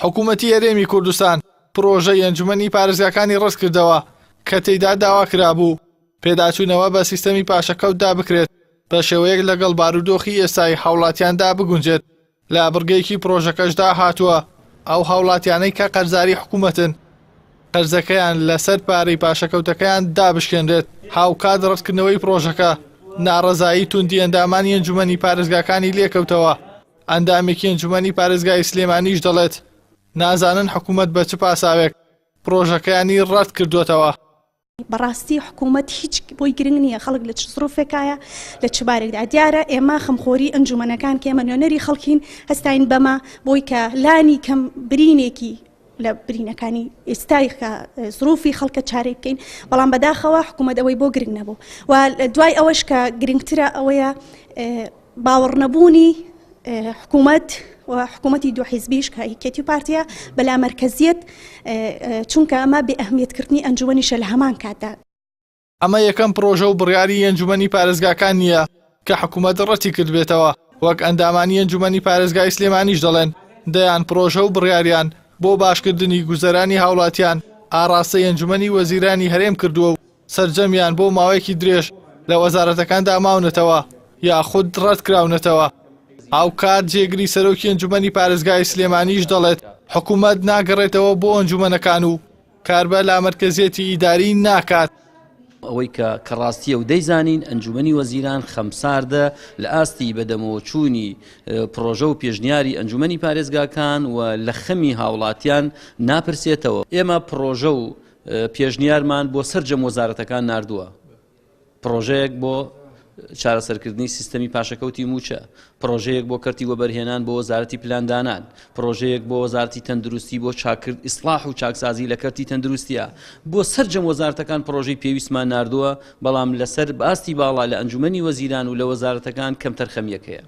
حکوومەتی هەرێمی کوردستان پرۆژەی ئەنجومەنی پارێزگاکانی ڕەتکردەوە کە تێیدا داواکرابوو پێداچوونەوە بە سیستەمی پاشەکەوتدا بکرێت بە شێوەیەک لەگەڵ بارودۆخی ئێستای هاوڵاتیاندا بگونجێت. لە بڕگەیەکی پرۆژەکەشدا هاتووە، ئەو هاوڵاتیانەی کە قەرزاری حکوومەتن، قەرزەکەیان لەسەر پارەی پاشەکەوتەکەیان دابشکێنرێت. هاوکات ڕەتکردنەوەی پرۆژەکە، ناڕەزایی توندی ئەندامانی ئەنجومەنی پارێزگاکانی لێکەوتەوە. ئەندامێکی ئەنجومەنی پارێزگای سلێمانیش دەڵێت، نازانن حکوومەت بە چ پاساوێک پرۆژەکەیانی ڕەتکردووەتەوە. بەڕاستی حکوومەت هیچ بۆی گرنگ نییە خەڵک لە چ زروفێکایە لە چ بارێکدا دیارە ئێمە خەمخۆری ئەنجومەنەکان کە ئێمە نوێنەری خەڵکین هەستاین بەمە بۆی کە لانی کەم برینێکی لە برینەکانی ئێستای کە زروفی خەڵکە چارەی بکەین بەڵام بەداخەوە حکوومەت ئەوەی بۆ گرنگ نەبوو و دوای ئەوەش کە گرنگترە ئەوەیە باوەڕنەبوونی حکوومەت و حکوومەتی دوو حیزبیش کە یەکێتی و پارتیە بە لامەرکەزیەت چونکە ئەمە بێ ئەهمیەتکردنی ئەنجومەنیشە لە هەمان کاتدا. ئەمە یەکەم پڕۆژە و بڕیاری ئەنجومەنی پارێزگاکان نییە کە حکومەت ڕەتی کردبێتەوە، وەک ئەندامانی ئەنجومەنی پارێزگای سلێمانیش دەڵێن، دەیان پڕۆژە و بڕیاریان بۆ باشکردنی گوزەرانی هاوڵاتیان ئاڕاستەی ئەنجومەنی وەزیرانی هەرێم کردووە و سەرجەمیان بۆ ماوەیەکی درێژ لە وەزارەتەکاندا ماونەتەوە یاخود ڕەتکراونەتەوە. هاوکات جێگری سەرۆکی ئەنجومەنی پارێزگای سلێمانیش دەڵێت، حکومەت ناگەڕێتەوە بۆ ئەنجومەنەکان و کار بە لامەرکەزیەتی ئیداری ناکات. ئەوەی کە کە ڕاستیە و دەیزانین ئەنجومەنی وەزیران خەمساردە لە ئاستی بەدەمەوەچوونی پڕۆژە و پێشنیاری ئەنجومەنی پارێزگاکان و لە خەمی هاوڵاتیان ناپرسێتەوە. ئێمە پڕۆژە و پێشنیارمان بۆ سەرجەم وەزارەتەکان ناردووە، پڕۆژەیەک بۆ چارەسەرکردنی سیستەمی پاشەکەوتی مووچە، پڕۆژەیەک بۆ کەرتی وەبەرهێنان بۆ وەزارەتی پلاندانان، پڕۆژەیەک بۆ وەزارەتی تەندروستی بۆ چاکرد ئیسڵاح و چاکسازی لە کەرتی تەندروستیە، بۆ سەرجەم وەزارەتەکان پڕۆژەی پێویستمان ناردووە، بەڵام لەسەر ئاستی باڵا لە ئەنجومەنی وەزیران و لە وەزارەتەکان کەمتەرخەمییەک هەیە.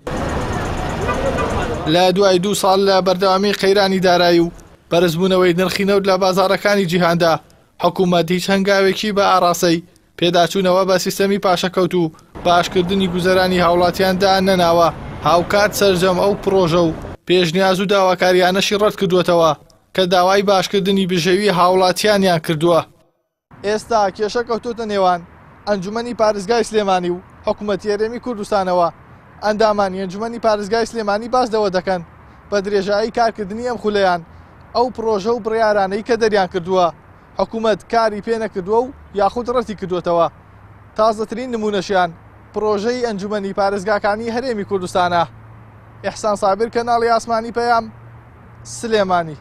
لە دوای دوو ساڵ لە بەردەوامی قەیرانی دارایی و بەرزبوونەوەی نرخی نەوت لە بازاڕەکانی جیهاندا، حکومەت هیچ هەنگاوێکی بە ئاڕاستەی پێداچوونەوە بە سیستەمی پاشەکەوت و باشکردنی گوزەرانی هاوڵاتیاندا نەناوە، هاوکات سەرجەم ئەو پڕۆژە و پێشنیاز و داواکارییانەشی ڕەتکردووەتەوە کە داوای باشکردنی بژێوی هاوڵاتیانیان کردووە. ئێستا کێشە کەوتۆتە نێوان ئەنجومەنی پارێزگای سلێمانی و حکومەتی هەرێمی کوردستانەوە، ئەندامانی ئەنجومەنی پارێزگای سلێمانی باس لەوە دەکەن، بە درێژایی کارکردنی ئەم خولەیان ئەو پڕۆژە و بڕیارانەی کە دەریانکردووە حکومەت کاری پێنەکردووە و یاخود ڕەتی کردووەتەوە، تازەترین نموونەشیان پڕۆژەی ئەنجومەنی پارێزگاکانی هەرێمی کوردستانە. ئیحسان سابیر، کەناڵی ئاسمانی پەیام، سلێمانی.